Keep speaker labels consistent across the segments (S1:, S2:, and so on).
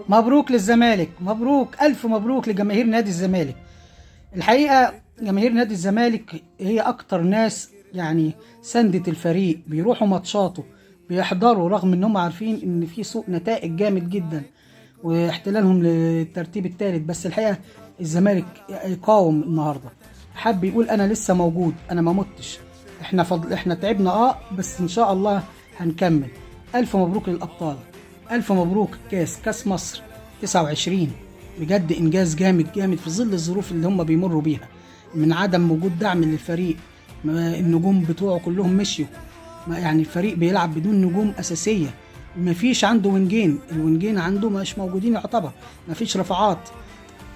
S1: مبروك للزمالك، مبروك، ألف مبروك لجماهير نادي الزمالك. الحقيقة جماهير نادي الزمالك هي أكتر ناس يعني سندت الفريق، بيروحوا ماتشاته، بيحضروا رغم إنهم عارفين إن في سوء نتائج جامد جدا واحتلالهم للترتيب الثالث، بس الحقيقة الزمالك يقاوم النهارده، حب يقول أنا لسه موجود، أنا ما متش، احنا تعبنا بس إن شاء الله هنكمل. ألف مبروك للأبطال، ألف مبروك كاس مصر 29، بجد إنجاز جامد جامد في ظل الظروف اللي هم بيمروا بيها من عدم وجود دعم للفريق، النجوم بتوعه كلهم مشيوا، يعني الفريق بيلعب بدون نجوم أساسية، مفيش عنده وينجين، الوينجين عنده مش موجودين يعتبر، مفيش رفعات.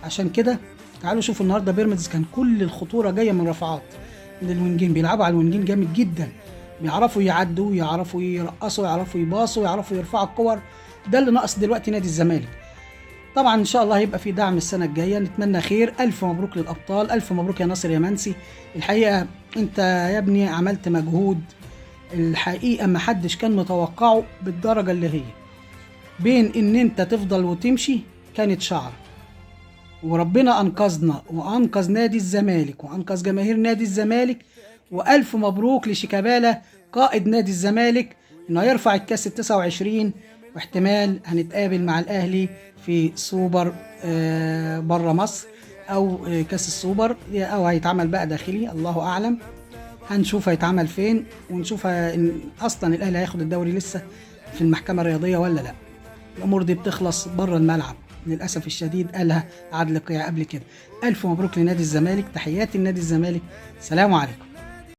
S1: عشان كده تعالوا شوفوا النهارده بيراميدز كان كل الخطورة جاية من رفعات من الوينجين، بيلعبوا على الوينجين جامد جدا، بيعرفوا يعدوا، يعرفوا يرقصوا، يعرفوا يباصوا، يعرفوا يرفعوا الكور. ده اللي ناقص دلوقتي نادي الزمالك. طبعا ان شاء الله هيبقى في دعم السنة الجاية، نتمنى خير. الف مبروك للابطال، الف مبروك يا ناصر يا منسي. الحقيقة انت يا ابني عملت مجهود الحقيقة ما حدش كان متوقعه بالدرجة اللي هي بين ان انت تفضل وتمشي كانت شعر، وربنا انقذنا وانقذ نادي الزمالك وانقذ جماهير نادي الزمالك. والف مبروك لشيكابالا قائد نادي الزمالك انه يرفع الكاس 29، واحتمال هنتقابل مع الاهلي في سوبر بره مصر او كاس السوبر، او هيتعمل بقى داخلي، الله اعلم، هنشوف هيتعمل فين، ونشوف اصلا الاهلي هياخد الدوري لسه في المحكمة الرياضية ولا لا. الامور دي بتخلص بره الملعب للاسف الشديد، قالها عادل قيعي قبل كده. الف مبروك لنادي الزمالك، تحياتي لنادي الزمالك، سلام عليكم.